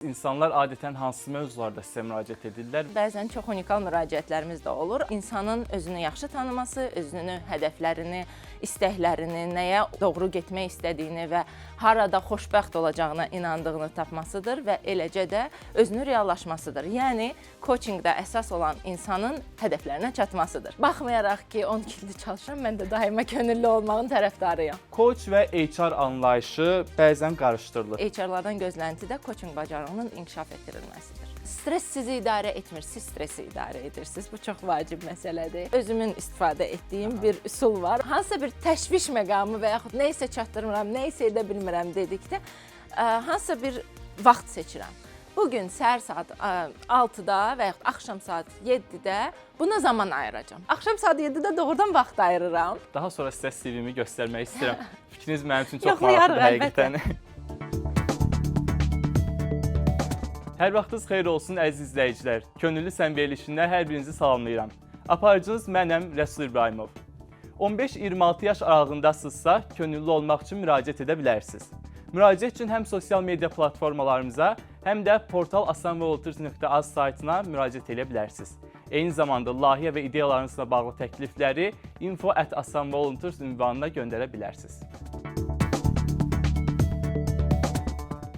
İnsanlar adətən hansı mövzularda sizə müraciət edirlər? Bəzən çox unikal müraciətlərimiz də olur. İnsanın özünü yaxşı tanıması, özünü, hədəflərini, istəklərini, nəyə doğru getmək istədiyini və harada xoşbəxt olacağına inandığını tapmasıdır və eləcə də özünü reallaşmasıdır. Yəni coachinqdə əsas olan insanın hədəflərinə çatmasıdır. Baxmayaraq ki, 12 ildir çalışıram, mən də daima könüllü olmağın tərəfdarıyam. Coach və HR anlayışı bəzən qarışdırılır. HR-lardan gözlənti də coaching bacarığının inkişaf etdirilməsidir. Stress sizi idarə etmir, siz stresi idarə edirsiniz. Bu çox vacib məsələdir. Özümün istifadə etdiyim bir üsul var. Hansısa bir təşviş məqamı və yaxud nə isə çatdırmıram, nə isə edə bilmirəm dedikdə hansısa bir vaxt seçirəm. Bu gün səhər saat 6-da və yaxud axşam saat 7-də buna zaman ayıracağam. Axşam saat 7-də doğrudan vaxt ayırıram. Daha sonra sizə CV-mi göstərmək istəyirəm. Fikriniz mənim üçün çox Yoxlayarıq, maraqlıdır həqiqətən. Hər vaxtınız xeyir olsun əziz izləyicilər. Könüllü Sən verilişində hər birinizi salamlayıram. Aparıcınız mənəm Rəsul İbrahimov. 15-26 yaş aralığındasınızsa, könüllü olmaq üçün müraciət edə bilərsiniz. Müraciət üçün həm sosial media platformalarımıza, həm də portal asanvolunteers.az saytına müraciət edə bilərsiniz. Eyni zamanda layihə və ideyalarınızla bağlı təklifləri info@asanvolunteers ünvanına göndərə bilərsiniz.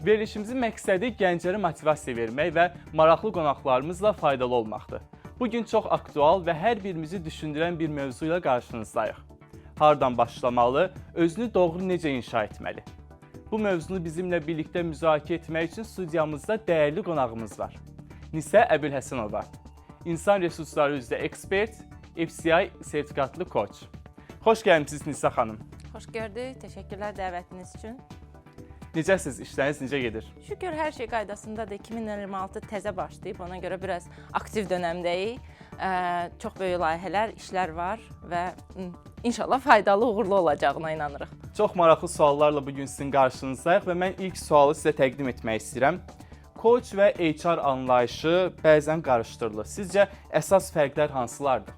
Verilişimizin məqsədi gənclərə motivasiya vermək və maraqlı qonaqlarımızla faydalı olmaqdır. Bu gün çox aktual və hər birimizi düşündürən bir mövzu ilə qarşınızdayıq. Hardan başlamalı, özünü doğru necə inşa etməli? Bu mövzunu bizimlə birlikdə müzakirə etmək üçün studiyamızda dəyərli qonağımız var. Nisə Əbülhəsənova, insan resursları üzrə ekspert, FCI sertifikatlı koç. Xoş gəlmisiniz Nisə xanım. Xoş gördük. Təşəkkürlər dəvətiniz üçün. Necəsiz? İşləriniz necə gedir? Şükür, hər şey qaydasındadır. 2026 təzə başlayıb, ona görə biraz aktiv dönəmdəyik. Çox böyük layihələr, işlər var və inşallah faydalı, uğurlu olacağına inanırıq. Çox maraqlı suallarla bu gün sizin qarşınızdayıq və mən ilk sualı sizə təqdim etmək istəyirəm. Coach və HR anlayışı bəzən qarışdırılır. Sizcə əsas fərqlər hansılardır?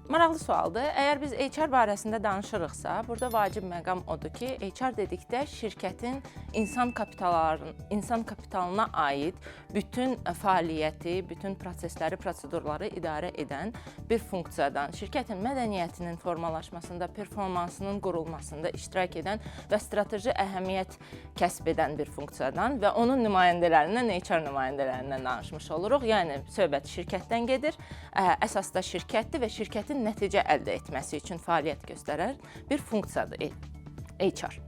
Maraqlı sualdır. Əgər biz HR barəsində danışırıqsa, burada vacib məqam odur ki, HR dedikdə şirkətin insan kapitalına aid bütün fəaliyyəti, bütün prosesləri, prosedurları idarə edən bir funksiyadan, şirkətin mədəniyyətinin formalaşmasında, performansının qurulmasında iştirak edən və strateji əhəmiyyət kəsb edən bir funksiyadan və onun nümayəndələrindən, HR nümayəndələrindən danışmış oluruq. Yəni söhbət şirkətdən gedir. Əsas da şirkətdir və şirkətin nəticə əldə etməsi üçün fəaliyyət göstərən bir funksiyadır HR.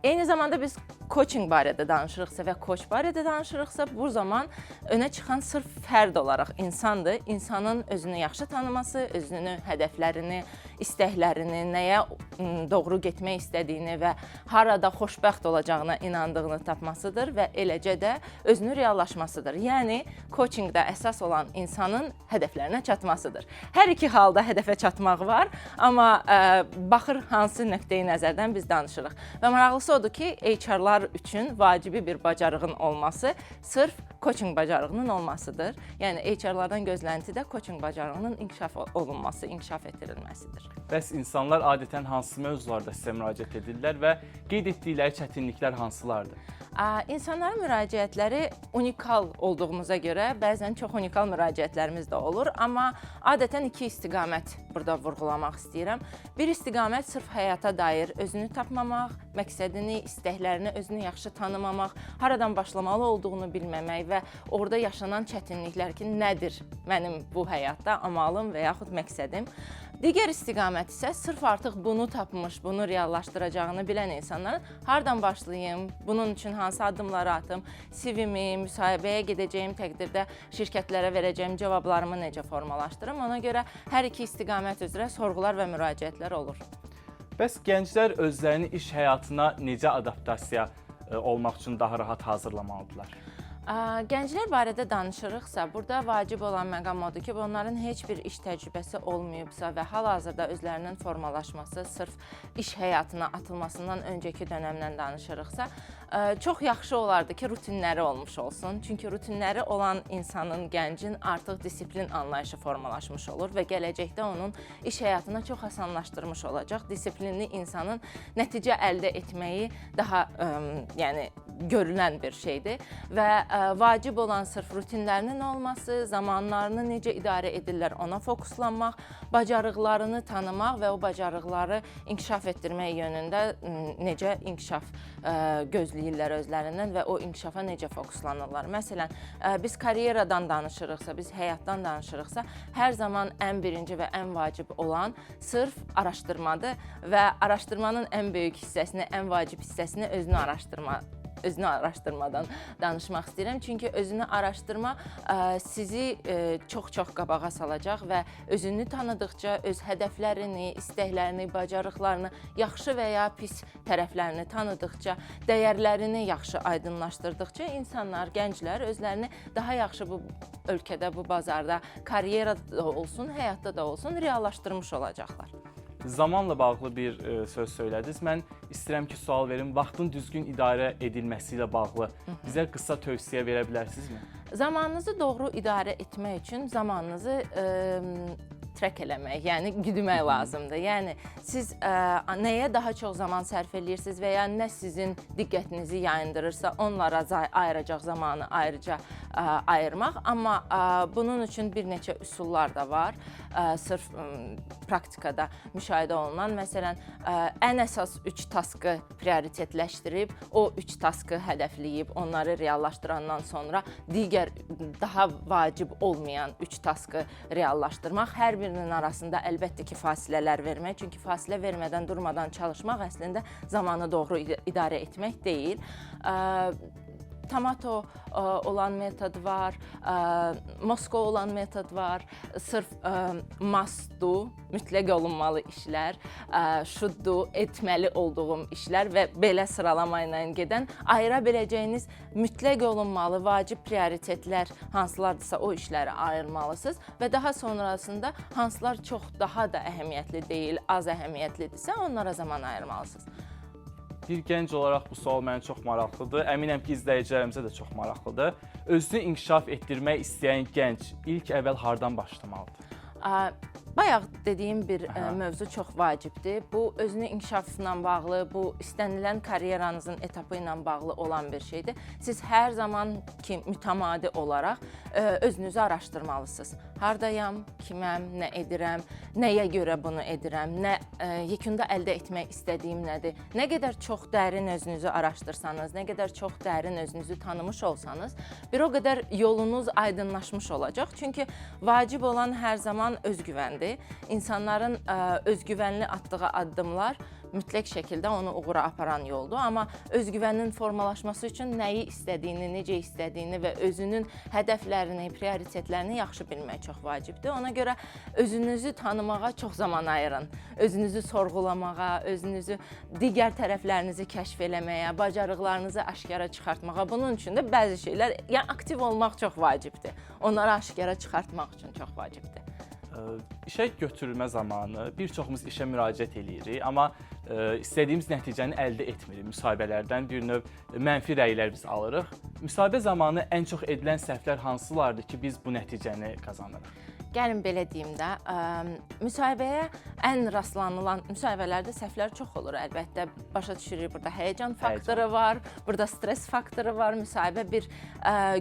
Eyni zamanda biz coaching barədə danışırıqsa və coach barədə danışırıqsa, bu zaman önə çıxan sırf fərd olaraq insandır. İnsanın özünü yaxşı tanıması, özünü, hədəflərini, istəklərini, nəyə doğru getmək istədiyini və harada xoşbəxt olacağına inandığını tapmasıdır və eləcə də özünü reallaşmasıdır. Yəni coachinqdə əsas olan insanın hədəflərinə çatmasıdır. Hər iki halda hədəfə çatmaq var, amma baxır hansı nöqteyi nəzərdən biz danışırıq. Və maraqlısı odur ki, HR-lar üçün vacibi bir bacarığın olması sırf coaching bacarığının olmasıdır. Yəni HR-lardan gözlənti də coaching bacarığının inkişaf olunması, inkişaf etdirilməsidir. Bəs insanlar adətən hansı mövzularda sizə müraciət edirlər və qeyd etdikləri çətinliklər hansılardır? İnsanların müraciətləri unikal olduğumuza görə bəzən çox unikal müraciətlərimiz də olur, amma adətən iki istiqamət burada vurğulamaq istəyirəm. Bir istiqamət sırf həyata dair özünü tapmamaq, məqsədini, istəklərini, özünü yaxşı tanımamaq, haradan başlamalı olduğunu bilməmək və orada yaşanan çətinliklər ki, nədir mənim bu həyatda amalım və yaxud məqsədim. Digər istiqamət isə sırf artıq bunu tapmış, bunu reallaşdıracağını bilən insanların hardan başlayım, bunun üçün hansı addımları atım, CV-mi, müsahibəyə gedəcəyim təqdirdə şirkətlərə verəcəyim cavablarımı necə formalaşdırım. Ona görə hər iki istiqamət üzrə sorğular və müraciətlər olur. Bəs gənclər özlərini iş həyatına necə adaptasiya olmaq üçün daha rahat hazırlamalıdırlar? Gənclər barədə danışırıqsa, burada vacib olan məqam odur ki, onların heç bir iş təcrübəsi olmayıbsa və hal-hazırda özlərinin formalaşması sırf iş həyatına atılmasından öncəki dönəmdən danışırıqsa, Çox yaxşı olardı ki, rutinləri olmuş olsun. Çünki rutinləri olan insanın, gəncin artıq disiplin anlayışı formalaşmış olur və gələcəkdə onun iş həyatına çox asanlaşdırmış olacaq. Disiplinli insanın nəticə əldə etməyi daha yəni görünən bir şeydir və vacib olan sırf rutinlərinin olması, zamanlarını necə idarə edirlər ona fokuslanmaq, bacarıqlarını tanımaq və o bacarıqları inkişaf etdirmək yönündə necə inkişaf gözləyirlər özlərindən və o inkişafa necə fokuslanırlar. Məsələn, biz karyeradan danışırıqsa, biz həyatdan danışırıqsa, hər zaman ən birinci və ən vacib olan sırf araşdırmadır və araşdırmanın ən böyük hissəsini, ən vacib hissəsini özünü araşdırmadan danışmaq istəyirəm. Çünki özünü araşdırma sizi çox-çox qabağa salacaq və özünü tanıdıqca öz hədəflərini, istəklərini, bacarıqlarını, yaxşı və ya pis tərəflərini tanıdıqca, dəyərlərini yaxşı aydınlaşdırdıqca insanlar, gənclər özlərini daha yaxşı bu ölkədə, bu bazarda, karyerada da olsun, həyatda da olsun reallaşdırmış olacaqlar. Zamanla bağlı bir söz söylədiniz. Mən istəyirəm ki, sual verim. Vaxtın düzgün idarə edilməsi ilə bağlı bizə qısa tövsiyə verə bilərsinizmi? Zamanınızı doğru idarə etmək üçün zamanınızı track eləmək, yəni güdmək lazımdır. Yəni siz nəyə daha çox zaman sərf eləyirsiniz və ya nə sizin diqqətinizi yayındırırsa, onlara ayıracaq zamanı ayrıca ayırmaq. Amma bunun üçün bir neçə üsullar da var. Sırf praktikada müşahidə olunan, məsələn, ən əsas 3 taskı prioritetləşdirib, o 3 taskı hədəfləyib, onları reallaşdırandan sonra digər daha vacib olmayan 3 taskı reallaşdırmaq. Hər birinin arasında əlbəttə ki, fasilələr vermək. Çünki fasilə vermədən, durmadan çalışmaq əslində zamanı doğru idarə etmək deyil. Tomato olan metod var, MoSCoW olan metod var, sırf must do, mütləq olunmalı işlər, should do, etməli olduğum işlər və belə sıralama ilə gedən ayıra biləcəyiniz mütləq olunmalı, vacib prioritetlər hansılardırsa o işləri ayırmalısınız və daha sonrasında hansılar çox daha da əhəmiyyətli deyil, az əhəmiyyətlidirsə onlara zaman ayırmalısınız. Bir gənc olaraq bu sual mənə çox maraqlıdır. Əminəm ki, izləyicilərimizə də çox maraqlıdır. Özünü inkişaf etdirmək istəyən gənc ilk əvvəl hardan başlamalıdır? Bayaq dediyim bir mövzu çox vacibdir. Bu özünü inkişafla bağlı, bu istənilən karyeranızın etapı ilə bağlı olan bir şeydir. Siz hər zaman ki mütəmadi olaraq özünüzü araşdırmalısınız. Hardayam, kiməm, nə edirəm, nəyə görə bunu edirəm, nə yekunda əldə etmək istədiyim nədir? Nə qədər çox dərin özünüzü araşdırsanız, nə qədər çox dərin özünüzü tanımış olsanız, bir o qədər yolunuz aydınlaşmış olacaq. Çünki vacib olan hər zaman özgüvəndir. İnsanların özgüvənli atdığı addımlar mütləq şəkildə onu uğura aparan yoldur. Amma özgüvənin formalaşması üçün nəyi istədiyini, necə istədiyini və özünün hədəflərini, prioritetlərini yaxşı bilmək çox vacibdir. Ona görə özünüzü tanımağa çox zaman ayırın. Özünüzü sorğulamağa, özünüzü digər tərəflərinizi kəşf eləməyə, bacarıqlarınızı aşkara çıxartmağa. Bunun üçün də bəzi şeylər, yəni aktiv olmaq çox vacibdir. Onları aşkara çıxartmaq üçün çox vacibdir. İşə götürülmə zamanı bir çoxumuz işə müraciət eləyirik, amma istədiyimiz nəticəni əldə etmirik. Müsahibələrdən bir növ mənfi rəylər biz alırıq. Müsahibə zamanı ən çox edilən səhvlər hansılardır ki, biz bu nəticəni qazanırıq? Gəlin belə deyim də, müsahibəyə ən rastlanılan müsahibələrdə səhvlər çox olur əlbəttə. Başa düşürük, burada həyəcan faktoru var, burada stres faktoru var. Müsahibə bir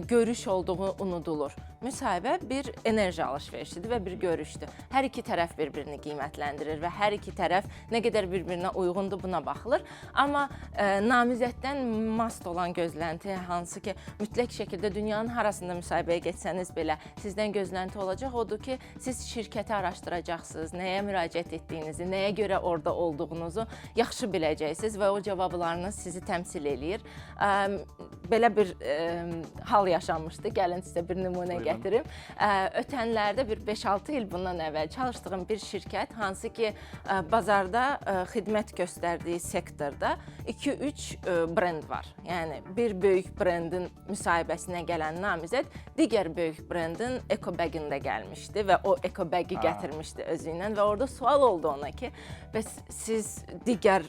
görüş olduğu unudulur. Müsahibə bir enerji alış-verişidir və bir görüşdür. Hər iki tərəf bir-birini qiymətləndirir və hər iki tərəf nə qədər bir-birinə uyğundur buna baxılır. Amma namizəddən must olan gözlənti, hansı ki mütləq şəkildə dünyanın harasında müsahibəyə getsəniz belə sizdən gözlənti olacaq, odur ki, siz şirkəti araşdıracaqsınız, nəyə müraciət etdiyinizi, nəyə görə orada olduğunuzu yaxşı biləcəksiniz və o cavablarınız sizi təmsil eləyir. Belə bir hal yaşanmışdı. Gəlin sizə bir nümunə gətirim. Ötənlərdə bir 5-6 il bundan əvvəl çalışdığım bir şirkət, hansı ki bazarda xidmət göstərdiyi sektorda 2-3 brend var. Yəni bir böyük brendin müsahibəsinə gələn namizəd digər böyük brendin eco-bag-ində gəlmişdi və o eco-bag-i gətirmişdi özü ilə və orada sual oldu ona ki, bəs siz digər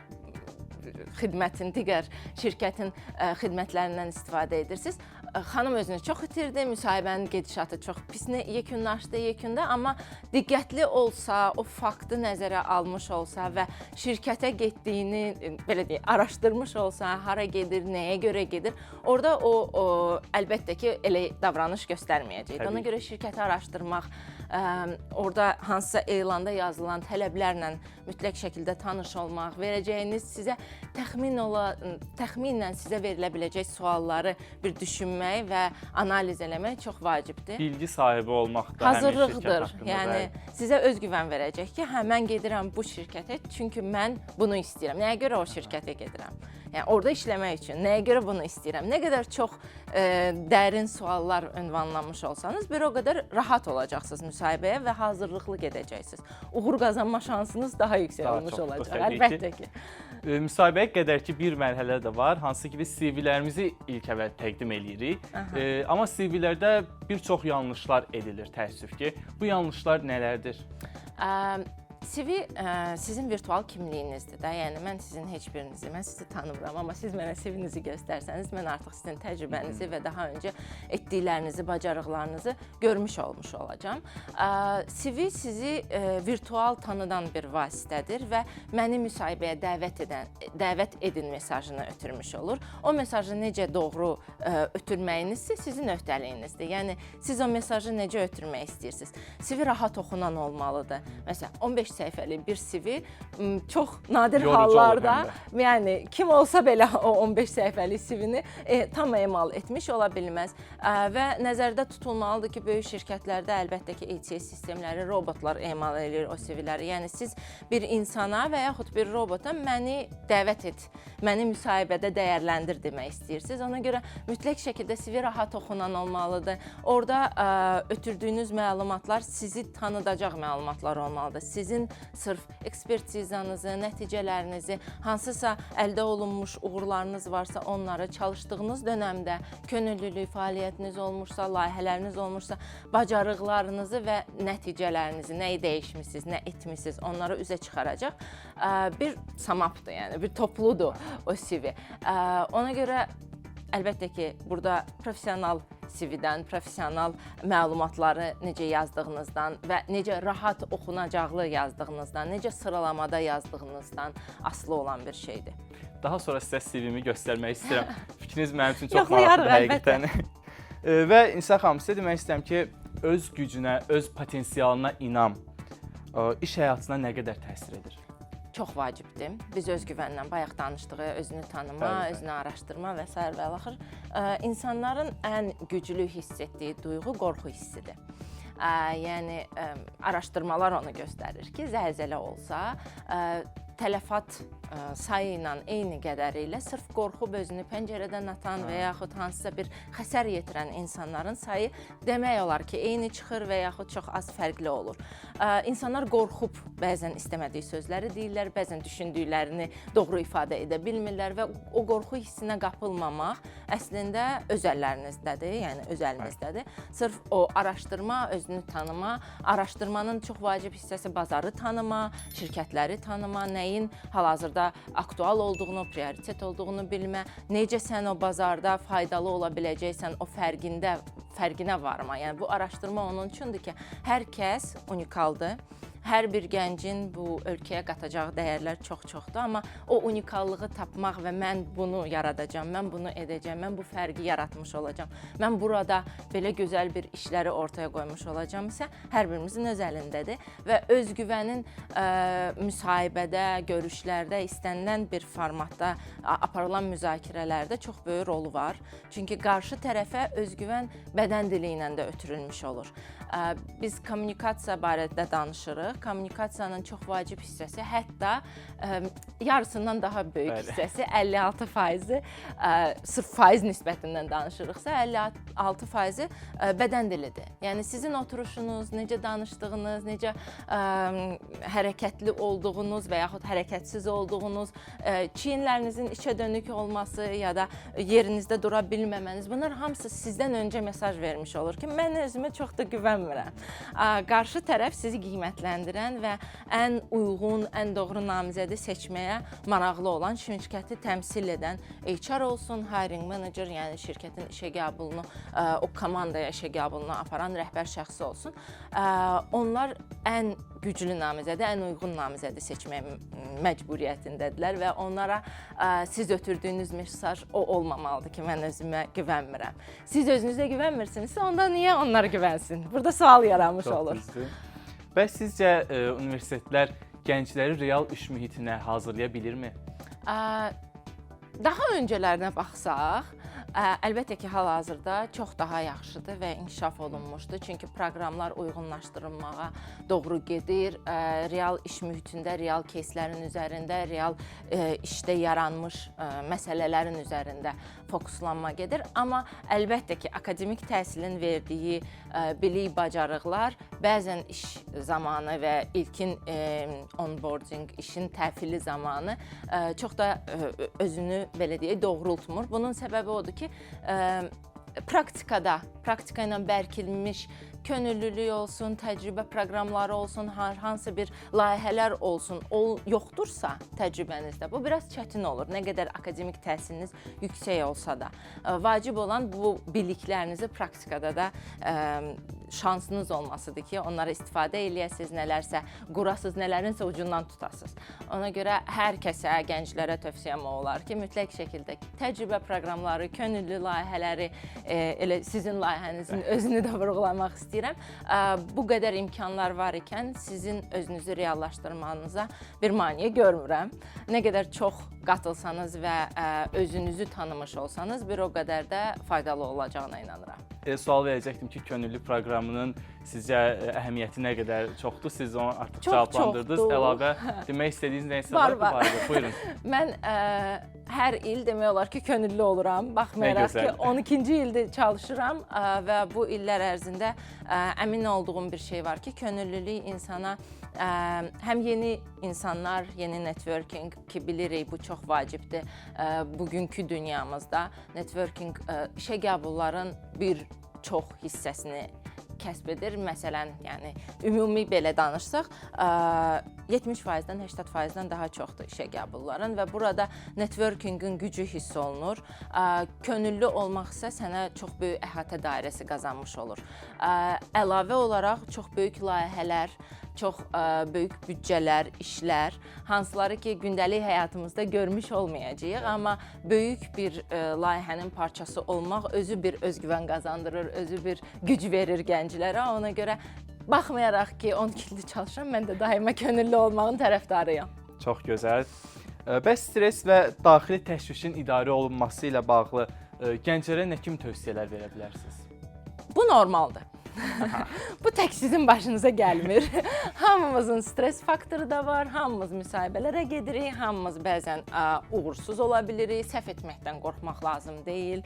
xidmətin, digər şirkətin xidmətlərindən istifadə edirsiniz. Xanım özünü çox itirdi, müsahibənin gedişatı çox pis yekunlaşdı yekunda, amma diqqətli olsa, o faktı nəzərə almış olsa və şirkətə getdiyini belə deyək, araşdırmış olsa, hara gedir, nəyə görə gedir, orada o əlbəttə ki, elə davranış göstərməyəcəkdi. Təbii Ona ki. görə şirkəti araşdırmaq, orada hansısa elanda yazılan tələblərlə mütləq şəkildə tanış olmaq, verəcəyiniz sizə təxminən sizə verilə biləcək sualları bir düşünmək və analiz eləmək çox vacibdir. Bilgi sahibi olmaq da həmin şirkət Hazırlıqdır. haqqında. Yəni bəli. sizə özgüvən verəcək ki, hə mən gedirəm bu şirkətə, çünki mən bunu istəyirəm. Nəyə görə o şirkətə gedirəm? Yəni orada işləmək üçün nəyə görə bunu istəyirəm? Nə qədər çox dərin suallar ünvanlamış olsanız, bir o qədər rahat olacaqsınız müsahibəyə və hazırlıqlı gedəcəksiniz. Uğur qazanma şansınız daha yüksək Daha olmuş çoxdur, olacaq. təbii ki. Əlbəttə ki. Müsahibəyə qədər ki bir mərhələ də var, hansı ki biz CV-lərimizi ilk əvvəl təqdim eləyirik. Amma CV-lərdə bir çox yanlışlar edilir təəssüf ki. Bu yanlışlar nələrdir? CV sizin virtual kimliyinizdir də. Yəni mən sizin heç birinizi, mən sizi tanımıram, amma siz mənə CV-nizi göstərsəniz, mən artıq sizin təcrübənizi və daha öncə etdiklərinizi, bacarıqlarınızı görmüş olmuş olacağam. CV sizi virtual tanıdan bir vasitədir və məni müsahibəyə dəvət edin mesajını ötürmüş olur. O mesajı necə doğru ötürməyiniz isə sizin öhdəliyinizdir. Yəni siz o mesajı necə ötürmək istəyirsiniz? CV rahat oxunan olmalıdır. Məsələn, 15 səhifəlik bir CV çox nadir Yorucu olur hallarda, həm də. yəni kim olsa belə o 15 səhifəlik CV-ni tam emal etmiş ola bilməz. Və nəzərdə tutulmalıdır ki, böyük şirkətlərdə əlbəttə ki, ATS sistemləri, robotlar emal eləyir o CV-ləri. Yəni siz bir insana və yaxud bir robota məni dəvət et, məni müsahibədə dəyərləndir demək istəyirsiniz. Ona görə mütləq şəkildə CV rahat oxunan olmalıdır. Orada ötürdüyünüz məlumatlar sizi tanıdacaq məlumatlar olmalıdır. Sizin sırf ekspertizanızı, nəticələrinizi, hansısa əldə olunmuş uğurlarınız varsa onları çalışdığınız dönəmdə könüllülük fəaliyyətiniz olmuşsa, layihələriniz olmuşsa, bacarıqlarınızı və nəticələrinizi, nəyi dəyişmisiniz, nə etmisiniz, onları üzə çıxaracaq bir samapdır, yəni bir topludur o CV. Ona görə əlbəttə ki, burada professional CV-dən, professional məlumatları necə yazdığınızdan və necə rahat oxunacaqlı yazdığınızdan, necə sıralamada yazdığınızdan asılı olan bir şeydir. Daha sonra sizə CV-mi göstərmək istəyirəm. Fikriniz mənim üçün çox Yoxlayarıq, maraqlıdır həqiqətən. Və İnsa xanım, sizə demək istəyirəm ki, öz gücünə, öz potensialına inam iş həyatına nə qədər təsir edir? Çox vacibdir. Biz özgüvəndən bayaq danışdıq, özünü tanıma, Bəli, bəli. özünü araşdırma və sair və ilaxır. İnsanların ən güclü hiss etdiyi duyğu qorxu hissidir. Yəni araşdırmalar onu göstərir ki, zəlzələ olsa, tələfat sayı ilə eyni qədəri ilə sırf qorxub özünü pəncərədən atan və yaxud hansısa bir xəsər yetirən insanların sayı demək olar ki, eyni çıxır və yaxud çox az fərqli olur. İnsanlar qorxub bəzən istəmədiyi sözləri deyirlər, bəzən düşündüklərini doğru ifadə edə bilmirlər və o qorxu hissinə qapılmamaq əslində öz əllərinizdədir, yəni öz əlinizdədir. Sırf o araşdırma, özünü tanıma, araşdırmanın çox vacib hissəsi bazarı tanıma, şirkətləri tanıma, nəyin hal-hazırda aktual olduğunu, prioritet olduğunu bilmə, necə sən o bazarda faydalı ola biləcəksən, o fərqinə varma. Yəni bu araşdırma onun üçündür ki, hər kəs unikaldır. Hər bir gəncin bu ölkəyə qatacağı dəyərlər çox-çoxdur, amma o unikallığı tapmaq və mən bunu yaradacağam, mən bunu edəcəm, mən bu fərqi yaratmış olacağam, mən burada belə gözəl bir işləri ortaya qoymuş olacağam isə hər birimizin öz əlindədir və özgüvənin müsahibədə, görüşlərdə, istənilən bir formatda aparılan müzakirələrdə çox böyük rolu var. Çünki qarşı tərəfə özgüvən bədən dili ilə də ötürülmüş olur. Biz kommunikasiya barədə danışırıq. Kommunikasiyanın çox vacib hissəsi, hətta yarısından daha böyük hissəsi 56%-i, sırf faiz nisbətindən danışırıqsa 56%-i bədən dilidir. Yəni sizin oturuşunuz, necə danışdığınız, necə hərəkətli olduğunuz və yaxud hərəkətsiz olduğunuz, çiyinlərinizin içə dönük olması ya da yerinizdə dura bilməməniz, bunlar hamısı sizdən öncə mesaj mesaj vermiş olur ki, mən özümə çox da güvənmirəm. Qarşı tərəf sizi qiymətləndirən və ən uyğun, ən doğru namizədi seçməyə maraqlı olan şirkəti təmsil edən HR olsun, hiring manager, yəni şirkətin işə qəbulunu, o komandaya işə qəbulunu aparan rəhbər şəxsi olsun. Onlar ən güclü namizədi, ən uyğun namizədi seçmək məcburiyyətindədirlər və onlara siz ötürdüyünüz mesaj o olmamalıdır ki, mən özümə güvənmirəm. Siz özünüzə güvənmirsinizsə, onda niyə onlar güvənsin? Burada sual yaranmış Çox olur. Düzdür. Bəs sizcə universitetlər gəncləri real iş mühitinə hazırlaya bilirmi? Daha öncələrinə baxsaq, əlbəttə ki, hal-hazırda çox daha yaxşıdır və inkişaf olunmuşdur. Çünki proqramlar uyğunlaşdırılmağa doğru gedir. Real iş mühitində, real кейslərin üzərində, real işdə yaranmış məsələlərin üzərində fokuslanma gedir. Amma əlbəttə ki, akademik təhsilin verdiyi bilik, bacarıqlar bəzən iş zamanı və ilkin onboarding, işin təhvili zamanı çox da özünü belə deyək, doğrultmur. Bunun səbəbi odur ki, praktikada, praktika ilə bərkilmiş könüllülük olsun, təcrübə proqramları olsun, hər hansı bir layihələr olsun, o yoxdursa təcrübənizdə, bu biraz çətin olur. Nə qədər akademik təhsiliniz yüksək olsa da. Vacib olan bu biliklərinizi praktikada da şansınız olmasıdır ki, onlara istifadə eləyəsiniz, nələrsə qurasız, nələrinsə ucundan tutasınız. Ona görə hər kəsə, gənclərə tövsiyəm o olar ki, mütləq şəkildə təcrübə proqramları, könüllü layihələri, elə sizin layihənizin özünü də vurğulamaq istəyirəm. Bu qədər imkanlar var ikən sizin özünüzü reallaşdırmanıza bir maneə görmürəm. Nə qədər çox qatılsanız və özünüzü tanımış olsanız, bir o qədər də faydalı olacağına inanıram. Sual verəcəkdim ki, könüllü proqramının sizcə əhəmiyyəti nə qədər çoxdur? Siz onu artıq Çox cavablandırdınız. Çoxdur. Əlavə demək istədiyiniz nəyisə Var, var, bu var. barədə? Buyurun. Mən hər il demək olar ki, könüllü oluram. Baxmayaraq ki, Gözəl. 12-ci ildir çalışıram və bu illər ərzində əmin olduğum bir şey var ki, könüllülük insana həm yeni insanlar, yeni networking ki, bilirik bu çox vacibdir. Bugünkü dünyamızda networking işə qəbulların bir çox hissəsini kəsb edir. Məsələn, yəni ümumi belə danışsaq, 70%-dən 80%-dən daha çoxdur işə qəbulların və burada networkingin gücü hiss olunur. Könüllü olmaq isə sənə çox böyük əhatə dairəsi qazanmış olur. Əlavə olaraq çox böyük layihələr, çox böyük büdcələr, işlər, hansıları ki, gündəlik həyatımızda görmüş olmayacağıq, amma böyük bir layihənin parçası olmaq özü bir özgüvən qazandırır, özü bir güc verir gənclərə. Ona görə baxmayaraq ki, 12 ildir çalışıram, mən də daima könüllü olmağın tərəfdarıyam. Çox gözəl. Bəs stres və daxili təşvişin idarə olunması ilə bağlı gənclərə nə kimi tövsiyələr verə bilərsiniz? Bu normaldır. Bu tək sizin başınıza gəlmir. Hamımızın stres faktoru da var, hamımız müsahibələrə gedirik, hamımız bəzən uğursuz ola bilirik, səhv etməkdən qorxmaq lazım deyil.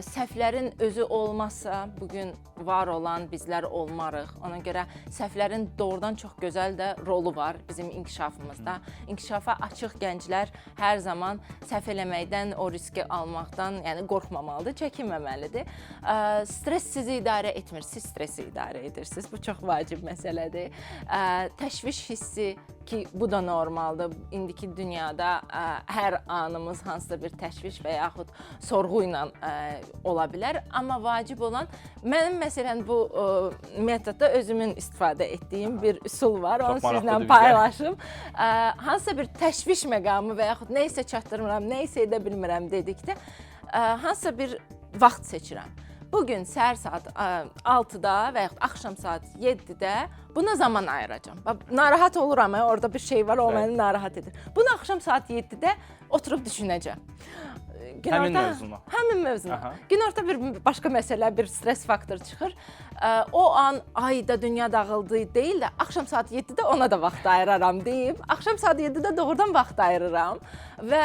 Səhvlərin özü olmazsa bu gün var olan bizlər olmarıq. Ona görə səhvlərin doğrudan çox gözəl də rolu var bizim inkişafımızda. İnkişafa açıq gənclər hər zaman səhv eləməkdən, o riski almaqdan, yəni qorxmamalıdır, çəkinməməlidir. Stres sizi idarə etmir, siz stresi idarə edirsiniz. Bu çox vacib məsələdir. Təşviş hissi ki, bu da normaldır. İndiki dünyada hər anımız hansısa bir təşviş və yaxud sorğu ilə ola bilər. Amma vacib olan mənim məsələn bu metodda özümün istifadə etdiyim bir üsul var. Çox Onu sizlə maraqlıdır bizə. paylaşım. Hansısa bir təşviş məqamı və yaxud nə isə çatdırmıram, nə isə edə bilmirəm dedikdə hansısa bir vaxt seçirəm. Bu gün səhər saat 6-da və yaxud axşam saat 7-də buna zaman ayıracağam. Bax, narahat oluram, orada bir şey var, o məni narahat edir. Bunu axşam saat 7-də oturub düşünəcəm. Günorta, Həmin mövzunu. Həmin mövzunu. Günorta bir başqa məsələ, bir stres faktoru çıxır. O an ay da dünya dağıldı deyil də axşam saat 7-də ona da vaxt ayıraram deyib, axşam saat 7-də doğrudan vaxt ayırıram və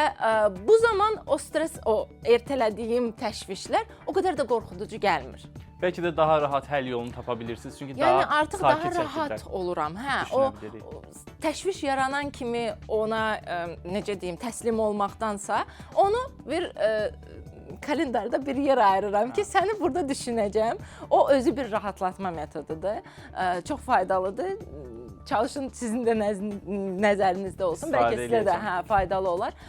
bu zaman o stres, o ertələdiyim təşvişlər o qədər də qorxuducu gəlmir. Bəlkə də daha rahat həll yolunu tapa bilirsiniz. Çünki Yəni daha artıq sakit daha rahat şəkildə oluram. Hə, o, düşünə bilirik. o təşviş yaranan kimi ona necə deyim, təslim olmaqdansa, onu bir Kalendarda bir yer ayırıram ki, səni burada düşünəcəm. O özü bir rahatlatma metodudur. Çox faydalıdır. Çalışın sizin də nəzərinizdə olsun. İstifadə Bəlkə sizə də eləyəcəm. Faydalı olar.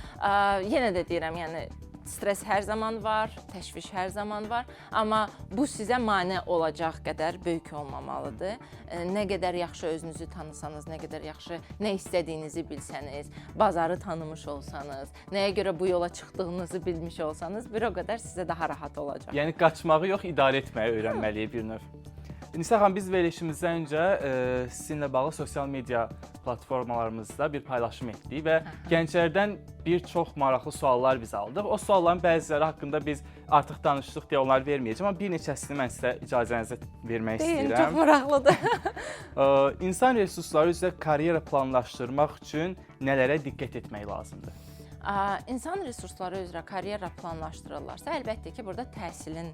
Yenə də deyirəm, yəni stres hər zaman var, təşviş hər zaman var, amma bu sizə mane olacaq qədər böyük olmamalıdır. Nə qədər yaxşı özünüzü tanısanız, nə qədər yaxşı nə istədiyinizi bilsəniz, bazarı tanımış olsanız, nəyə görə bu yola çıxdığınızı bilmiş olsanız, bir o qədər sizə daha rahat olacaq. Yəni qaçmağı yox, idarə etməyi öyrənməliyik bir növ. Nisə xanım, biz verilişimizdən öncə sizinlə bağlı sosial media platformalarımızda bir paylaşım etdik və gənclərdən bir çox maraqlı suallar biz aldıq. O sualların bəziləri haqqında biz artıq danışdıq deyə onları verməyəcəm, amma bir neçəsini mən sizə icazənizlə vermək Deyin, istəyirəm. çox maraqlıdır. İnsan resursları üzrə karyera planlaşdırmaq üçün nələrə diqqət etmək lazımdır? İnsan resursları üzrə karyera planlaşdırırlarsa, əlbəttə ki, burada təhsilin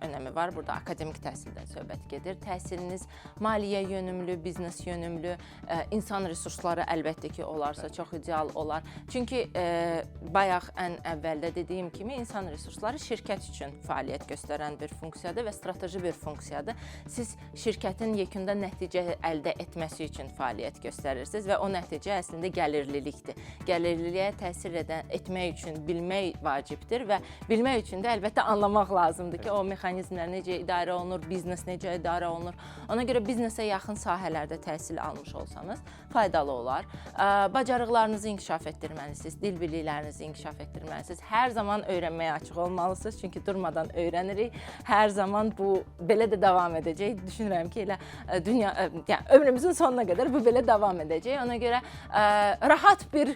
önəmi var. Burada akademik təhsildən söhbət gedir. Təhsiliniz maliyyə yönümlü, biznes yönümlü, insan resursları əlbəttə ki, olarsa çox ideal olar. Çünki bayaq ən əvvəldə dediyim kimi insan resursları şirkət üçün fəaliyyət göstərən bir funksiyadır və strateji bir funksiyadır. Siz şirkətin yekunda nəticə əldə etməsi üçün fəaliyyət göstərirsiniz və o nəticə əslində gəlirlilikdir. Gəlirliliyə təsir etmək üçün bilmək vacibdir və bilmək üçün də əlbəttə anlamaq lazımdır ki, o mexanizmlər necə idarə olunur, biznes necə idarə olunur. Ona görə biznesə yaxın sahələrdə təhsil almış olsanız faydalı olar. Bacarıqlarınızı inkişaf etdirməlisiniz, dil biliklərinizi inkişaf etdirməlisiniz. Hər zaman öyrənməyə açıq olmalısınız, çünki durmadan öyrənirik. Hər zaman bu belə də davam edəcək. Düşünürəm ki, elə dünya, yəni ömrümüzün sonuna qədər bu belə davam edəcək. Ona görə rahat bir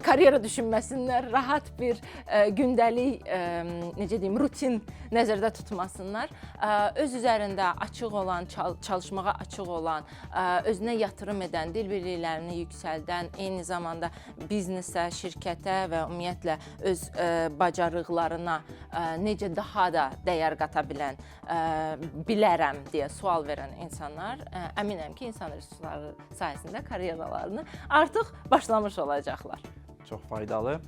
karyera düşünməsinlər, rahat bir gündəlik, necə deyim, rutin nəzərdə tutmasınlar. Öz üzərində açıq olan, çalışmağa açıq olan, özünə yatırım edən, dil biliklərini yüksəldən, eyni zamanda biznesə, şirkətə və ümumiyyətlə öz bacarıqlarına necə daha da dəyər qata bilən, bilərəm deyə sual verən insanlar, əminəm ki, insan resursları sahəsində karyeralarını artıq başlamış olacaqlar. Çox faydalı.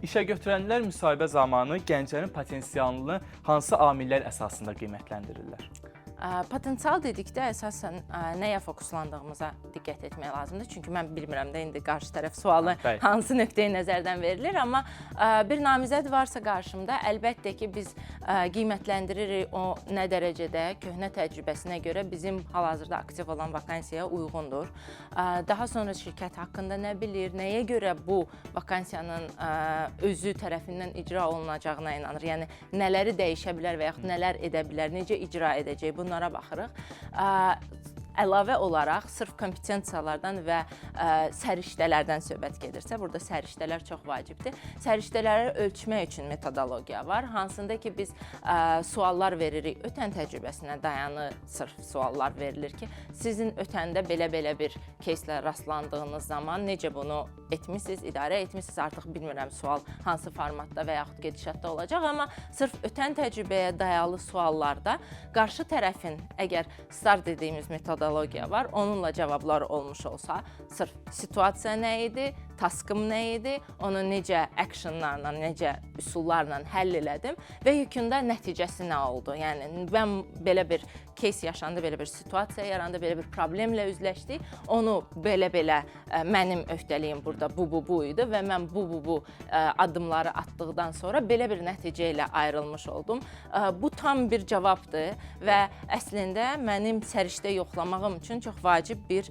İşə götürənlər müsahibə zamanı gənclərin potensialını hansı amillər əsasında qiymətləndirirlər? Potensial dedikdə əsasən nəyə fokuslandığımıza diqqət etmək lazımdır. Çünki mən bilmirəm də indi qarşı tərəf sualı hansı nöqteyi nəzərdən verilir, amma bir namizəd varsa qarşımda, əlbəttə ki, biz qiymətləndiririk o nə dərəcədə köhnə təcrübəsinə görə bizim hal-hazırda aktiv olan vakansiyaya uyğundur. Daha sonra şirkət haqqında nə bilir, nəyə görə bu vakansiyanın özü tərəfindən icra olunacağına inanır. Yəni nələri dəyişə bilər və yaxud nələr edə bilər, necə icra edəcək, bunlara baxırıq. Əlavə olaraq sırf kompetensiyalardan və səriştələrdən söhbət gedirsə, burada səriştələr çox vacibdir. Səriştələri ölçmək üçün metodologiya var, hansında ki biz suallar veririk, ötən təcrübəsinə dayanı sırf suallar verilir ki, sizin ötəndə belə-belə bir кейslə rastlandığınız zaman necə bunu etmisiniz, idarə etmisiniz, artıq bilmirəm sual hansı formatda və yaxud gedişatda olacaq, amma sırf ötən təcrübəyə dayalı suallarda qarşı tərəfin, əgər STAR dediyimiz metodologiya var, onunla cavablar olmuş olsa, sırf situasiya nə idi, taskım nə idi, onu necə actionlarla, necə üsullarla həll elədim və yekunda nəticəsi nə oldu? Yəni mən belə bir case yaşandı, belə bir situasiya yarandı, belə bir problemlə üzləşdik. Onu belə-belə mənim öhdəliyim burada bu, bu, bu idi və mən bu, bu, bu addımları atdıqdan sonra belə bir nəticə ilə ayrılmış oldum. Bu tam bir cavabdır və əslində mənim səriştə yoxlamağım üçün çox vacib bir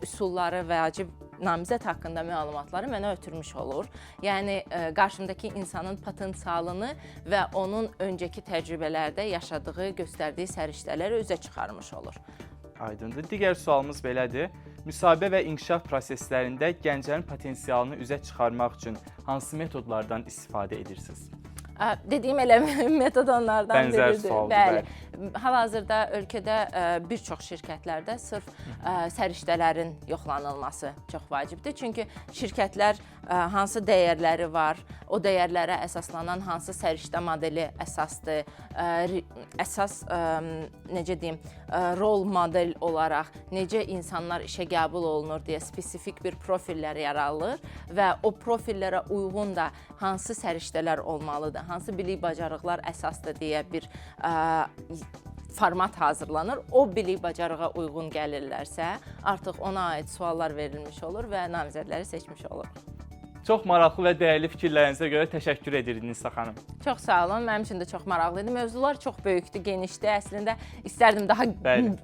üsulları, vacib namizəd haqqında məlumatları mənə ötürmüş olur. Yəni qarşımdakı insanın potensialını və onun öncəki təcrübələrdə yaşadığı, göstərdiyi səriştələri üzə çıxarmış olur. Aydındır. Digər sualımız belədir. Müsahibə və inkişaf proseslərində gənclərin potensialını üzə çıxarmaq üçün hansı metodlardan istifadə edirsiniz? Dediyim elə metod onlardan Bənzər biridir. sualdır, Bəli. Hal-hazırda ölkədə bir çox şirkətlərdə sırf səriştələrin yoxlanılması çox vacibdir. Çünki şirkətlər hansı dəyərləri var, o dəyərlərə əsaslanan hansı səriştə modeli əsasdır, əsas, necə deyim, rol model olaraq necə insanlar işə qəbul olunur deyə spesifik bir profillər yaradılır və o profillərə uyğun da hansı səriştələr olmalıdır, hansı bilik bacarıqlar əsasdır deyə bir format hazırlanır. O bilik bacarığa uyğun gəlirlərsə, artıq ona aid suallar verilmiş olur və namizədləri seçmiş oluruq. Çox maraqlı və dəyərli fikirlərinizə görə təşəkkür edirik Nisa xanım. Çox sağ olun. Mənim üçün də çox maraqlı idi. Mövzular çox böyükdü, genişdi. Əslində istərdim daha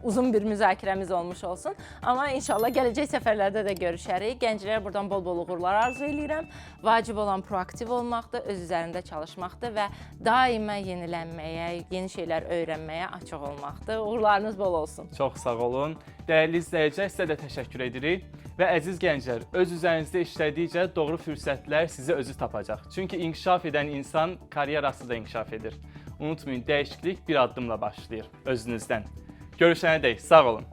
uzun bir müzakirəmiz olmuş olsun. Amma inşallah gələcək səfərlərdə də görüşərik. Gənclərə buradan bol-bol uğurlar arzu eləyirəm. Vacib olan proaktiv olmaqdır, öz üzərində çalışmaqdır və daima yenilənməyə, yeni şeylər öyrənməyə açıq olmaqdır. Uğurlarınız bol olsun. Çox sağ olun. Dəyərli izləyicilər, sizə də təşəkkür edirik. Və əziz gənclər, öz üzərinizdə işlədikcə doğru fürsətlər sizi özü tapacaq. Çünki inkişaf edən insan karyerası da inkişaf edir. Unutmayın, dəyişiklik bir addımla başlayır özünüzdən. Görüşənədək sağ olun.